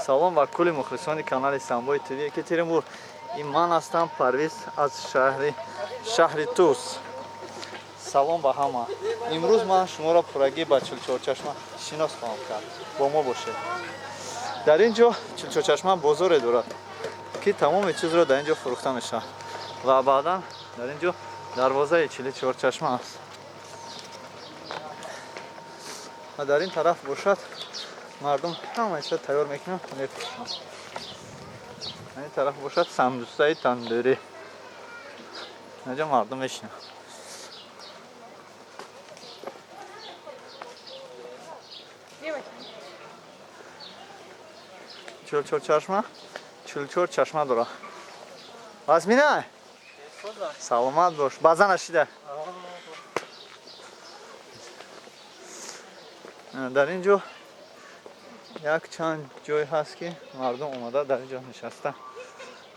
Салом ба кулли мухлисони канали Самбои ТВ Екатеринбург. Ин ман ҳастам, Парвиз, аз шаҳри Тус. Салом ба ҳама. Имрӯз ман шуморо пуррагӣ ба Чилчорчашма шинос хоҳам кард. Бо мо бошед. Дар ин ҷо Чилчорчашма бозоре дорад, ки тамоми чизро дар ин ҷо фурӯхта мешавад. Ва баъдан дар ин ҷо дарвозаи Чилчорчашма аст. Ва дар ин тараф бошад, мардум ҳама чизро тайёр мекунанд, мефурӯшанд. Ин тараф бошад самбусаи тандурӣ. Инҷо мардум мешинанд. Чилчорчашма 44 чашма дорад. Вазмина, саломат бош. Баъзан ашида. Дар ин ҷо як чанд ҷой ҳаст, ки мардум омада дар ин ҷо нишаста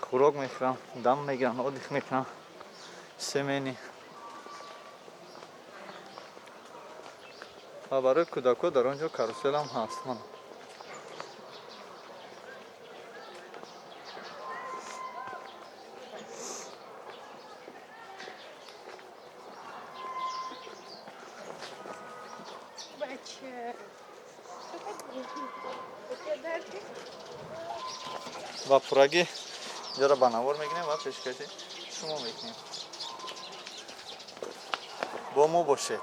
хӯрок мехӯранд, дам мегиранд, отдых мекунанд, семейный. Ва барои кӯдакҳо дар он ҷо каруселам ҳаст. Мана. Бача. Ва пуррагӣ инҷоро ба навор мегирем ва пешкаши шумо мекунем. Бо мо бошед.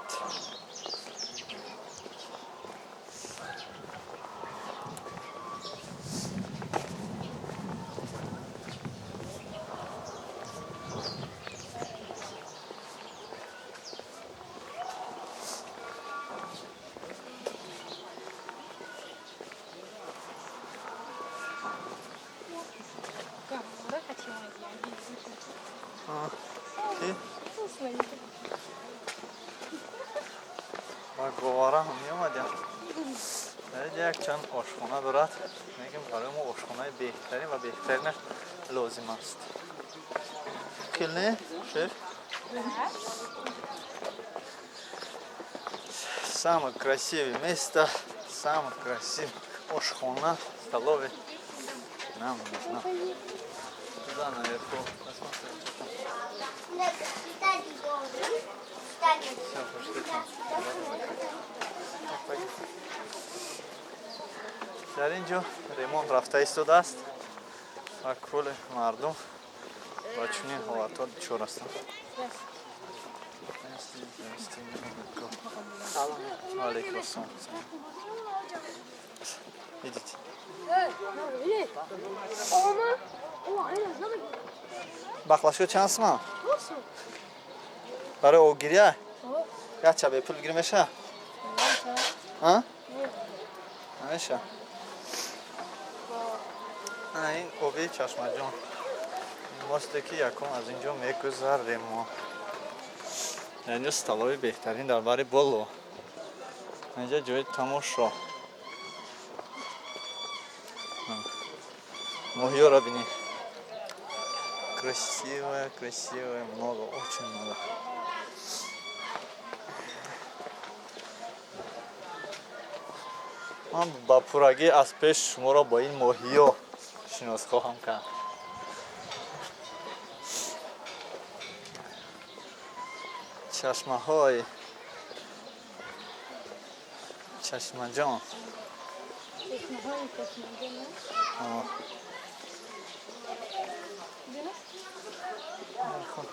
Гавора хотела я. Ки ба Говара ҳам меомадем. Дар инҷа якчанд ошхона дорад. Мегӯем, барои мо ошхонаи беҳтарин ва беҳтаринаш лозим аст. Килне, шеф? Самое красивое место, самое красивое ошхона, столовая нам нужна. Туда наверху. Посмотрим, что там. Всё, пошли там. Так, пойдем. Дар ин ҷо ремонт рафта истодааст ва кулли мардум ба чунин ҳолатҳо дучор ҳастанд. Здрасте. Алейкум ассалом. Идите. Ома. Баклашка чанд суман? Барои обгирия? Як ча бепул гир меша? А? Намеша. Ана ин оби Чашмаҷон. Мосте, ки якум аз ин ҷо мегузарем мо. Инҷо столовый беҳтарин дар бари боло. Инҷа ҷои тамошо. Моҳиёро бинед. Красивая, красивая, много, очень много. Ман ба пуррагӣ аз пеш шуморо бо ин моҳиё шинос хоҳам кард. Чашмаҳои Чашмаҷон. О. Хуб.